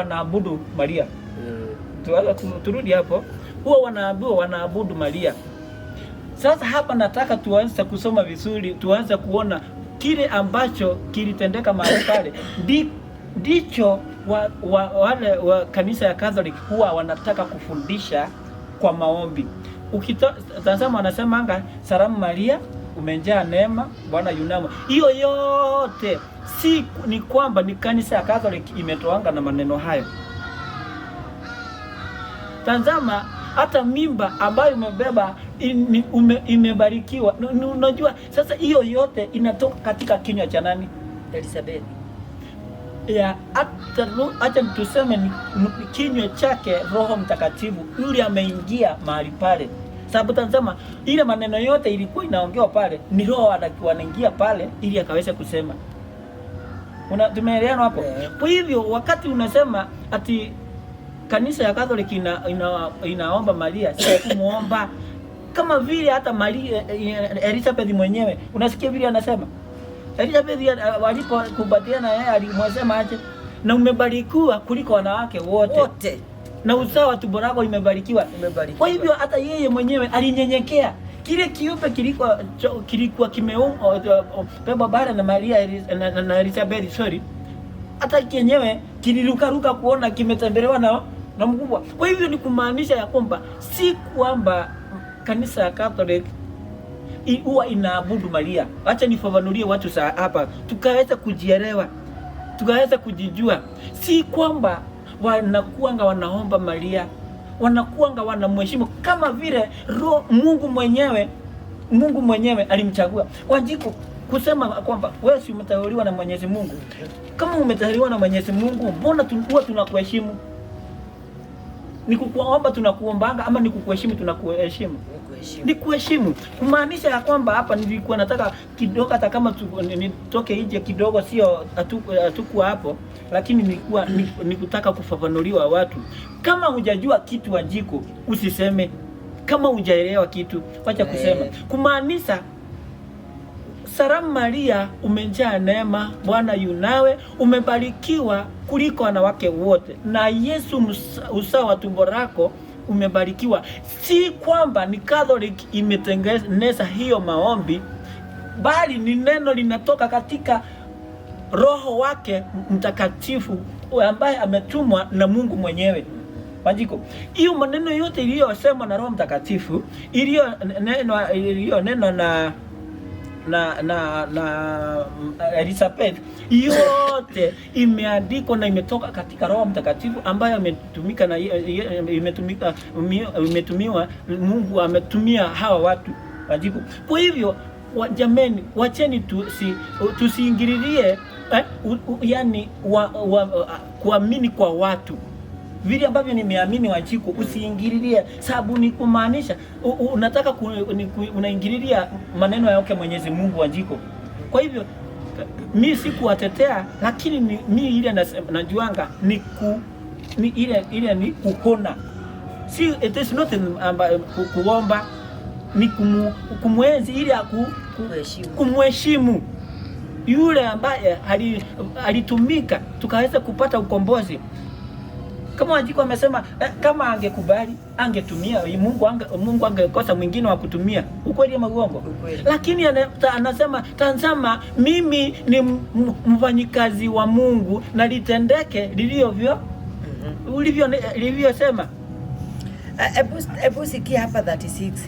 wanaabudu Maria. Turudi hapo, huwa wanaambiwa wanaabudu Maria. Sasa hapa nataka tuanze kusoma vizuri, tuanze kuona kile ambacho kilitendeka mahali pale ndicho wale wa kanisa ya Catholic huwa wanataka kufundisha kwa maombi. Tazama, wanasemanga, "Salamu Maria, umejaa neema, Bwana yu nawe." Hiyo yote si ni kwamba ni kanisa ya Catholic imetoanga na maneno hayo. Tazama, hata mimba ambayo umebeba imebarikiwa. Unajua sasa hiyo yote inatoka katika kinywa cha nani? Elizabeth. Ya hata acha tuseme ni kinywa chake Roho Mtakatifu yule ameingia mahali pale. Sababu tazama, ile maneno yote ilikuwa inaongewa pale ni Roho anaingia pale ili akaweze kusema. Tumeelewana hapo? Yeah. Kwa hivyo wakati unasema ati kanisa ya Catholic inaomba Maria, si kumuomba kama vile hata Maria Elizabeth mwenyewe unasikia vile anasema. Elizabeth walipokubatiana yeye alimwasema aje? "Na umebarikiwa kuliko wanawake wote, Wote. Na uzao wa tumbo lako imebarikiwa." Umebarikiwa. Kwa hivyo hata yeye mwenyewe alinyenyekea. Kile kiumbe kilikuwa kimebebwa bara na Maria na Elizabeth, sorry, hata kenyewe kilirukaruka kuona kimetembelewa na mkubwa. Kwa hivyo ni kumaanisha ya kwamba si kwamba kanisa ya Catholic huwa inaabudu Maria. Acha nifafanulie watu saa hapa tukaweza kujielewa, tukaweza kujijua. Si kwamba wanakuanga wanaomba Maria, wanakuanga wanamheshimu kama vile Roho Mungu mwenyewe alimchagua. Wanjiku, kusema kwamba wewe si umeteuliwa na Mwenyezi Mungu. Kama umeteuliwa na Mwenyezi Mungu, mbona huwa tunakuheshimu? Ni kukuomba tunakuombanga ama ni kukuheshimu tunakuheshimu? Ni kuheshimu. Ni kuheshimu, kumaanisha ya kwamba hapa nilikuwa nataka kidogo, hata kama nitoke nje kidogo, sio hatukuwa hapo, lakini nilikuwa nikutaka kufafanuliwa watu. Kama hujajua kitu, Wanjiku, usiseme. Kama hujaelewa kitu, wacha kusema. Kumaanisha, "Salamu Maria, umejaa neema, Bwana yu nawe, umebarikiwa kuliko wanawake wote, na Yesu uzao wa tumbo lako umebarikiwa." Si kwamba ni Catholic imetengeneza hiyo maombi, bali ni neno linatoka katika Roho wake Mtakatifu ambaye ametumwa na Mungu mwenyewe. Wanjiku, hiyo maneno yote iliyosemwa na Roho Mtakatifu, iliyonenwa na Elizabeth, yote imeandikwa na imetoka katika Roho Mtakatifu ambayo ametumika na imetumika imetumiwa, Mungu ametumia hawa watu, Wanjiku. Kwa hivyo jameni, wacheni tusiingililie yani kuamini kwa watu vile ambavyo nimeamini. Wanjiku, usiingililie, sababu ni kumaanisha unataka unaingililia maneno yake Mwenyezi Mungu, Wanjiku. Kwa hivyo mi sikuwatetea, lakini mi ile najuanga ni ile ile ni kuhona, si it is not kuomba, ni kumwenzi ili Kuheshimu. Kumheshimu yule ambaye alitumika tukaweza kupata ukombozi. Kama Wanjiku amesema kama angekubali angetumia Mungu angekosa mwingine wa kutumia. Ukweli ama uongo? Ukweli. Lakini anasema, "Tazama, mimi ni mfanyikazi wa Mungu na litendeke liliovyo ulivyo lilivyosema." Hebu sikia hapa 36.